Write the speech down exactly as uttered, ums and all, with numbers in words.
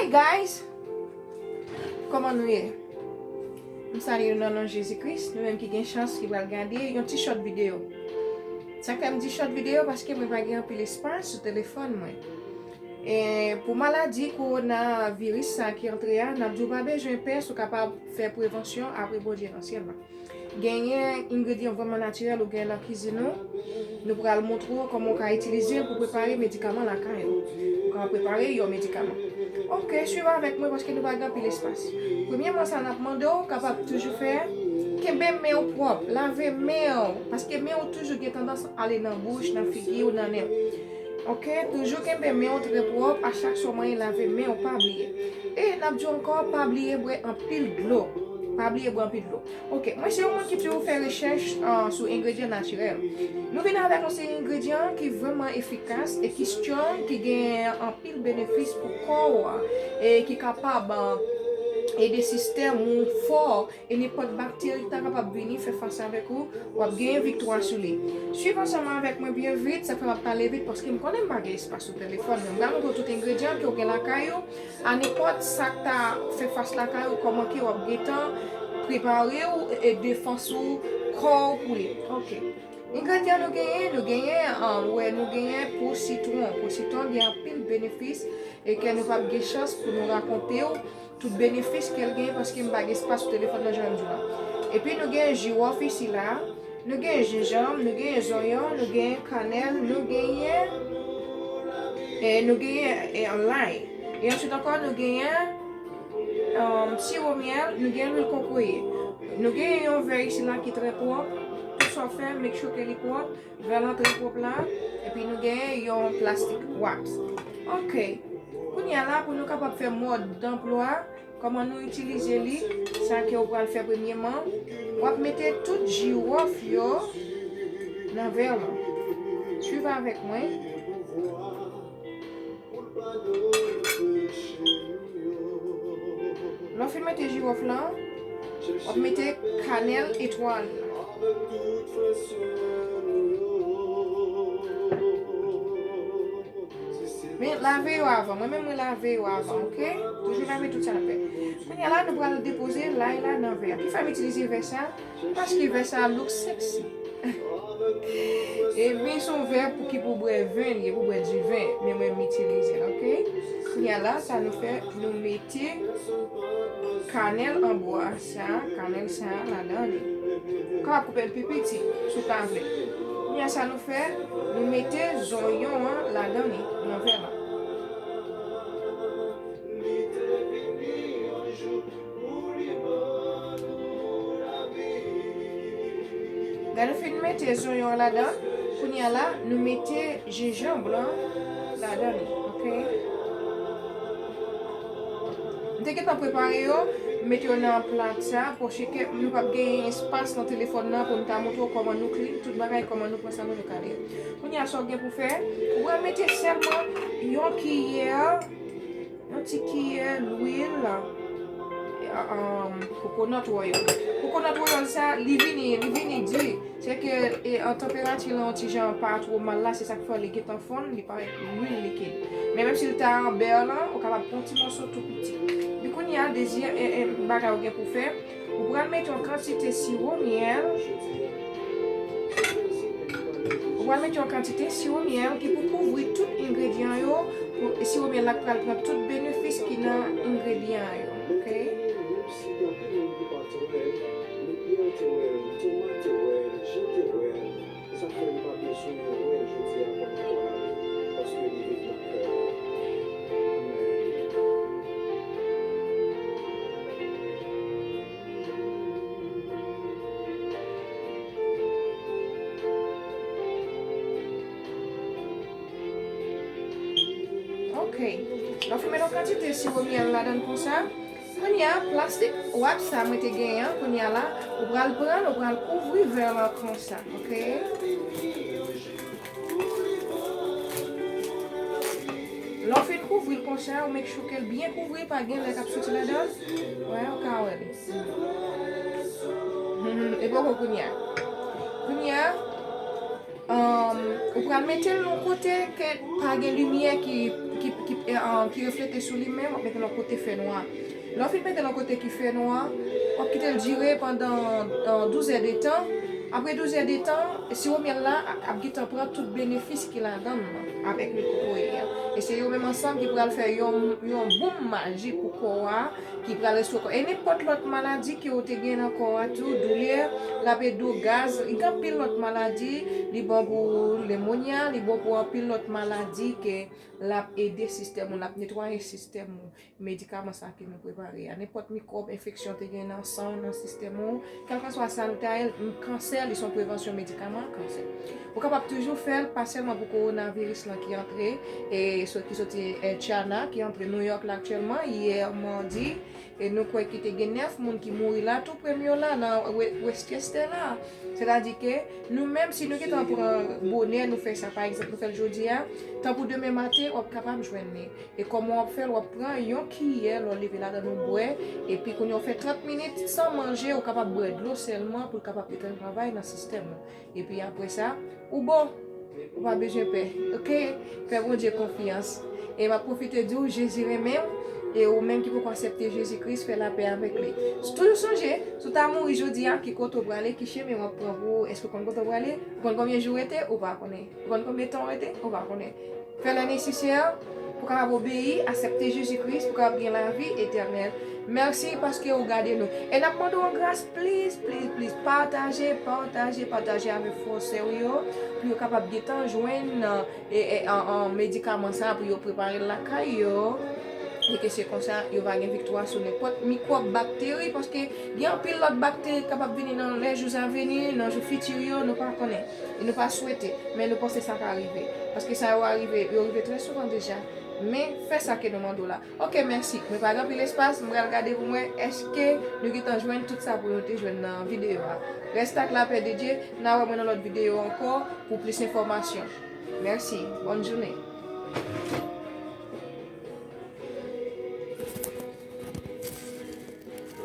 Guys, kòman nou ye? M salye nou nan non Jezi Kris, nou menm ki gen chans ki pral gade yon ti short videyo. Sa k fè m di short videyo, paske mwen pa gen anpil espas sou telefòn mwen. E pou maladi kowonaviris sa ki antre a, n ap di w pa bezwen pè si w kapab fè prevansyon apre Bondye nan syèl la. Genyen engredyan vrèman natirèl ou gen nan kizin ou. Nou pral montre w kòman w ka itilize l pou prepare medikaman lakay ou. Ou ka prepare yon medikaman. Ok, swiv avèk mwen paske nou pa gen anpil espas. Premyèman, sa n ap mande w kapab toujou fè, kenbe men w pwòp, lave men w, paske men w toujou gen tandans ale nan bouch, nan figi w, nan nen w. Ok, toujou kenbe men w trè pwòp, a chak swa w manyen lave men w, pa bliye. E n ap di w ankò, pa bliye bwè anpil dlo. Pa bliye bwè anpil dlo. Ok, mwen se yon moun ki toujou fè rechèch, ah, sou engredyan natirèl. Nou vin avèk yon seri engredyan ki vrèman efikas e ki strong, ki gen anpil benefis pou kò w, e ki kapab, ah, ede sistèm ou fò, e nenpòt bakteri ki ta kapab vini fè fas avèk ou, w ap genyen viktwa sou li. Swiv ansanm avèk mwen byen vit, sa fè m ap pale vit paske m konnen m pa gen espas sou telefòn mwen. M pral montre w tout engredyan ke w gen lakay ou, a nenpòt sa k ta fè fas lakay ou, kòman ke w ap gentan prepare w e defans ou, kò w pou li. Ok. Engredyan nou genyen, nou genyen, ah, wè, nou genyen po sitwon. Po sitwon gen anpil benefis e ke nou p ap gen chans pou nou rakonte w tout benefis ke l genyen paske m pa gen espas sou telefòn nan jan m di w la. Epi nou gen jiwòf isi la, nou gen jenjanm, nou gen zonyon, nou gen kanèl, nou genyen, e nou genyen, e, lay. E answit ankò, nou genyen, um, siwo myèl, nou gen lwil kokoye. Nou gen yon vè isi la ki trè pwòp. Tout sa w fè, make sure ke li pwòp. Vè lan trè pwòp la. Epi nou gen yon plastik wax. Ok. Kounye a la, pou nou kapab fè mòd danplwa, kòman nou itilize li, sa ke w pral fè premyèman, w ap mete tout jiwòf yo nan vè lan. Swiv avèk mwen. Lè w fin mete jiwòf lan, w ap mete kanèl etwal. Men lave yo avan. Mwen menm, mwen lave yo avan, ok? Toujou lave tout sa n ap fè. Kounye a la, nou pral depoze lay la nan vè a. Ki fè m itilize vè sa? Paske vè sa look sexy. E men se yon vè pou ki pou bwè ven, li pou bwè diven. Men mwen m itilize l, ok? Kounye a la, sa nou fè, nou mete kanèl an bwa sa, kanèl sa ladan li. Ou kapab koupe l pi piti, si w ta vle. Kounye a sa nou fè, nou mete zonyon an ladan li, nan vè la. Lè nou fin mete zonyon an ladan, kounye a la, nou mete jenjanm lan ladan li, ok? M te gentan prepare yo, m mete yo nan plat sa, paske nou p ap genyen espas nan telefòn nan pou nou ta montre w kòman nou clean tout bagay, kòman nou pran sa pou nou kale. Kounye a, sa w gen pou fè, ou pral mete sèlman yon kiyè, yon ti kiyè lwil, um, coconut oil. Coconut oil sa, li vini, li vini di. Se ke, e, an tanperati lan yon ti jan pa two mal la, se sa k fè li gentan fonn, li parèt lwil likid. Men menm si l ta an bè lan, ou kapab pran ti mòso tou piti. Epi kounye a, dezyèm, e, e, bagay ou gen pou fè, ou pral mete yon kantite siwo myèl. Ou pral mete yon kantite siwo myèl ki pou kouvri tout engredyan yo. Pou, siwo myèl la k pral pran tout benefis ki nan engredyan yo. Ok? Sa fè m pa bezwen wè l jodi a kòm twò lane, paske li viv nan kè m. Amèn. Ok. Donk, ou mete yon kantite siwo myèl ladan l konsa. Kounye a, plastik wrap sa mwen te genyen an, kounye a la, ou pral pran l, ou pral kouvri vè lan konsa, ok? Lè w fin kouvri l konsa, ou make sure ke l byen kouvri, pa gen lè k ap soti ladan l. Wè, ou ka wè li. E poko kounye a. Kounye a, Um, ou pral mete l nan yon kote ke pa gen limyè ki, ki, ki, eh, um, ki reflete sou li menm, w ap mete l nan yon kote fènwa. Lè w fin mete l nan yon kote ki fènwa, w ap kite l dire pandan, uh, douz è de tan. Apre douz è de tan, siwo myèl la ap, ap gentan pran tout benefis ki ladan l avèk lwil kokoye a. E se yo menm ansanm ki pral fè yon, yon boum majik pou kò a, ki pral restore kò. E nenpòt lòt maladi ke w te gen nan kò a tou, doulè, l ap ede w, gaz, gen anpil lòt maladi, li bon pou lemonya, li bon pou anpil lòt maladi ke l ap ede sistèm ou, l ap netwaye sistèm ou. Medikaman sa ke nou prepare a, nenpòt mikwòb enfeksyon te gen nan san w, nan sistèm ou, kèlkanswa sa nou ta ye, kansè, li se yon prevansyon medikaman kansè. Ou kapab toujou fè l, pa sèlman pou kowonaviris lan ki antre, e so-, ki soti, eh, China, ki antre New York la aktyèlman, yè madi, e nou kwè ki te gen nèf moun ki mouri la, tou pre m yo la, nan We-, Westchester la. Sètadi ke nou menm, si nou gentan pran bonè, nou fè sa, pa egzanp, nou fè l jodi a, tanpou demen maten, w ap kapab jwenn li. E kòman w ap fè l? W ap pran yon kiyè, lè w leve ladan l ou bwè, epi kounye a w fè trant minit san manje, ou kapab bwè dlo sèlman pou l kapab gentan travay nan sistèm ou. Epi apre sa, ou bon. Ou pa bezwen pè. Oke? Fè Bondye konfyans. E m ap pwofite di w, Jezi renmen w, e ou menm ki poko aksepte Jezi Kris, fè lapè avèk li. Toujou sonje, si w ta mouri jodi a, ki kote w prale, ki chemen w ap pran pou ou, èske w konn kote w prale? Ou konn konbyen jou w rete? Ou pa konnen. Ou konn konbyen tan w rete? Ou pa konnen. Fè lè nesesè pou kapab obeyi, aksepte Jezi Kris, pou kapab gen lavi etènèl. Mèsi paske ou gade nou. E n ap mande w an gras, please, please, please, pataje, pataje, pataje avèk frè sè w yo, pou yo kapab gentan jwenn, e, e, an, an medikaman sa, pou yo prepare l lakay yo. E ke se konsa, yo va gen viktwa sou nenpòt mikwòb, bakteri, paske gen anpil lòt bakteri k kapab vini nan lè jou a vini, nan jou fiti yo, nou pa konnen. E nou pa swete, men nou panse sa ka rive. Paske sa yo arive, yo rive trè souvan deja. Men fè sa ke nou mande w la. Oke, mèsi. Mwen pa gen anpil espas, mwen pral gade pou mwen èske nou gentan jwenn tout sa pou nou te jwenn nan videyo a. Reste ak lapè de Dye, n a wè mwen nan lòt videyo ankò pou plis enfòmasyon. Mèsi. Bòn jounen.